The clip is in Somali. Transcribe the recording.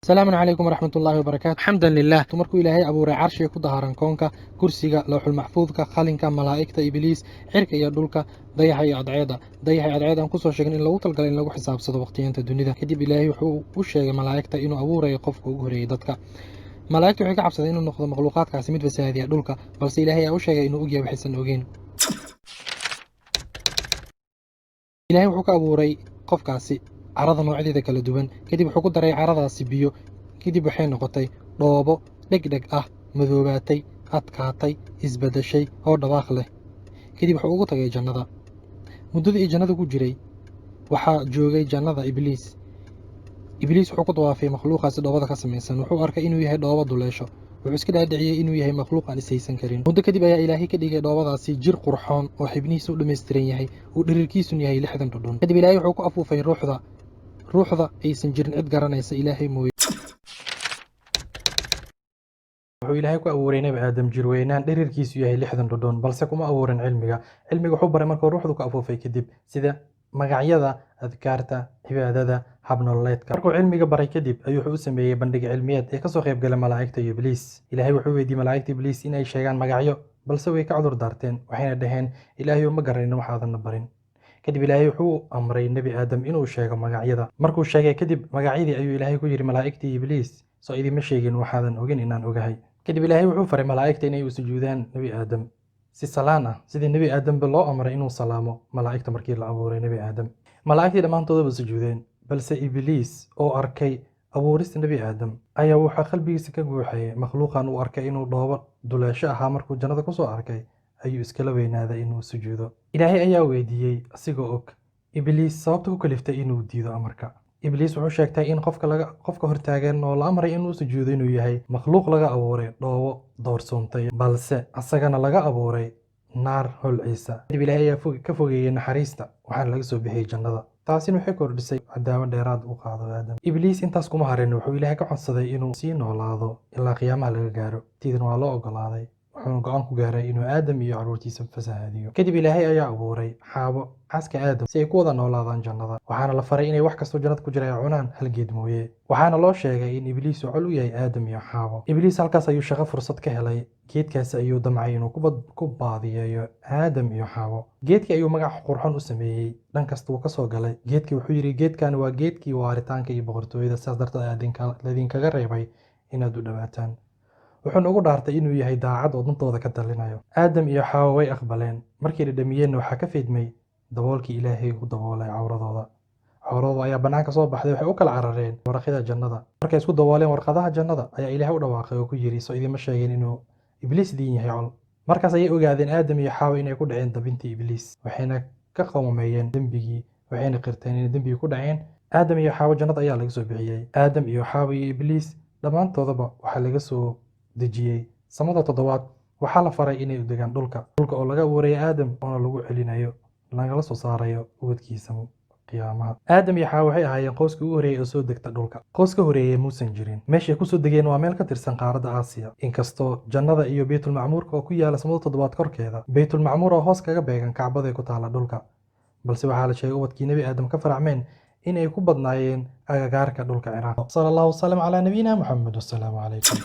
Asalaamu calaykum waraxmat ullaahi wabarakaatu. Xamdan lilah. Markuu Ilaahay abuuray carshiga ku daharan koonka, kursiga, lowxul maxfuudka, qalinka, malaa'igta, Ibliis, cirka iyo dhulka, dayaxa iyo cadceedda, dayaxa iyo cadceedda aan kusoo sheegnay in lagu talgalay in lagu xisaabsado waqtiyeenta dunida. Kadib Ilaahay wuxuu u sheegay malaa'igta inuu abuurayo qofka ugu horeeyey dadka. Malaa'igta waxay ka cabsadeen inuu noqdo makhluuqaadkaasi mid fasahaadiya dhulka, balse Ilaahay ayaa u sheegay inuu ogyahay waxaysan ogeyn. Ilaahay wuxuu ka abuuray qofkaasi carada noocyadeeda kala duwan. Kadib wuxuu ku daray caradaasi biyo. Kadib waxay noqotay dhoobo dhegdheg ah, madoobaatay, adkaatay, isbedeshay oo dhawaaq leh. Kadib wuxuu ugu tagay jannada. Muddadii ay jannada ku jiray waxaa joogay jannada Ibliis. Ibliis wuxuu ku dawaafay makhluuqaasi dhoobada ka samaysan. Wuxuu arkay inuu yahay dhoobo duleesho. Wuxuu iska dhaadhiciyey inuu yahay makhluuq aan ishaysan karin. Muddo kadib ayaa Ilaahay ka dhigay dhoobadaasi jir qurxoon oo xibnihiisu u dhammaystiran yahay, uu dhererkiisuna yahay 60 dhudhun. Kadib Ilaahay wuxuu ku afuufay ruuxda, ruuxda aysan jirin cid garanaysa Ilaahay mooye. Wuxuu Ilaahay ku abuuray Nebi Aadam jirweynaan dhererkiisu yahay 60 dhudhun, balse kuma abuurin cilmiga. Cilmiga wuxuu baray markuu ruuxdu ku afuufay kadib, sida magacyada, adkaarta, cibaadada, habnololeedka. Markuu cilmiga baray kadib ayuu wuxuu u sameeyey bandhig cilmiyeed ee kasoo qayb galay malaa'igta iyo Ibliis. Ilaahay wuxuu weydiiyey malaa'igta Ibliis in ay sheegaan magacyo, balse way ka cudur daarteen, waxayna dhaheen: "Ilaahay, ma garanin waxaadan barin." Kadib Ilaahay wuxuu amray Nebi Aadam inuu sheego magacyada. Markuu sheegay kadib magacyadii ayuu Ilaahay ku yidhi malaa'igtii Ibliis: "Soo idinma sheegin waxaadan ogin inaan ogahay?" Kadib Ilaahay wuxuu faray malaa'igta inay u sujuudaan Nebi Aadam si salaan ah, sidii Nebi Aadamba loo amray inuu salaamo malaa'igta markii la abuuray Nebi Aadam. Malaa'igtii dhammaantoodaba sujuudeen, balse Ibliis oo arkay abuurista Nebi Aadam ayaa waxaa qalbigiisa ka guuxayay makhluuqan uu arkay inuu dhoobo duleesho ahaa. Markuu jannada kusoo arkay ayuu iskala weynaaday inuu sujuudo. Ilaahay ayaa weydiiyey asigoo og Ibliis sababta ku kaliftay inuu diido amarka. Ibliis wuxuu sheegtay in qofka laga qofka hortaagan oo la amray inuu sujuudo inuu yahay makhluuq laga abuuray dhoobo doorsoontay, balse asagana laga abuuray naar holciisa. Kadib Ilaahay ayaa ka fogeeyey naxariista, waxaana laga soo bixiyey jannada. Taasina waxay kordhisay cadaawad dheeraad u qaado Aadam. Ibliis intaas kuma harin. Wuxuu Ilaahay ka codsaday inuu sii noolaado ilaa qiyaamaha laga gaaro. Tiidana waa loo ogolaaday, wuxuuna go'aan ku gaaray inuu Aadam iyo carruurtiisa fasahaadiyo. Kadib Ilaahay ayaa abuuray Xaabo, xaaska Aadam, si ay ku wada noolaadaan jannada. Waxaana la faray inay wax kastoo jannada ku jira ay cunaan, hal geed mooye. Waxaana loo sheegay in Ibliis uu col u yahay Aadam iyo Xaabo. Ibliis halkaas ayuu shaqo fursad ka helay. Geedkaasi ayuu damcay inuu ku baadiyeeyo Aadam iyo Xaabo. Geedkii ayuu magac qurxoon u sameeyey. Dhan kasta wuu kasoo galay geedkii. Wuxuu yidhi: "Geedkani waa geedkii waaritaanka iyo boqortooyada, sidaas darteed ayaa laydinkaga reebay inaad u dhowaataan." Wuxuuna ugu dhaartay inuu yahay daacad oo dantooda ka talinayo. Aadam iyo Xaawo way aqbaleen. Markii dhadhamiyeenna waxaa ka faydmay daboolkii Ilaahay ku daboolay cawradooda. Cawradooda ayaa bannaanka soo baxday. Waxay u kala carareen waraqyada jannada. Markay isku dabooleen warqadaha jannada ayaa Ilaahay u dhawaaqay oo ku yidhi: "Soo idinma sheegin inuu Ibliis idin yahay col?" Markaas ayay ogaadeen Aadam iyo Xaawo inay ku dhaceen dabintii Ibliis, waxayna ka qoomameeyeen dembigii, waxayna qirteen inay dembigii ku dhaceen. Aadam iyo Xaawo jannada ayaa laga soo bixiyey. Aadam iyo Xaawo iyo Ibliis dhammaantoodaba waxaa laga soo dejiyey samada toddobaad. Waxaa la faray inay u degaan dhulka, dhulka oo laga abuuray Aadam, oona lagu celinayo, lagala soo saarayo ubadkiisa qiyaamaha. Aadam iyo Xaawo waxay ahaayeen qoyskii ugu horreeyay oo soo degta dhulka. Qoys ka horreeyay muusan jirin. Meeshay kusoo degeen waa meel ka tirsan qaaradda Aasiya, inkastoo jannada iyo Beytulmacmuurka oo ku yaala samada toddobaad korkeeda, Beytulmacmuur oo hoos kaga beegan Kacbada ku taala dhulka. Balse waxaa la sheegay ubadkii Nebi Aadam ka faracmeen in ay ku badnaayeen agagaarka dhulka Ciraaq. Sala Allahu wasalam calaa nabiyina Muxamed, wasalaamu calaykum.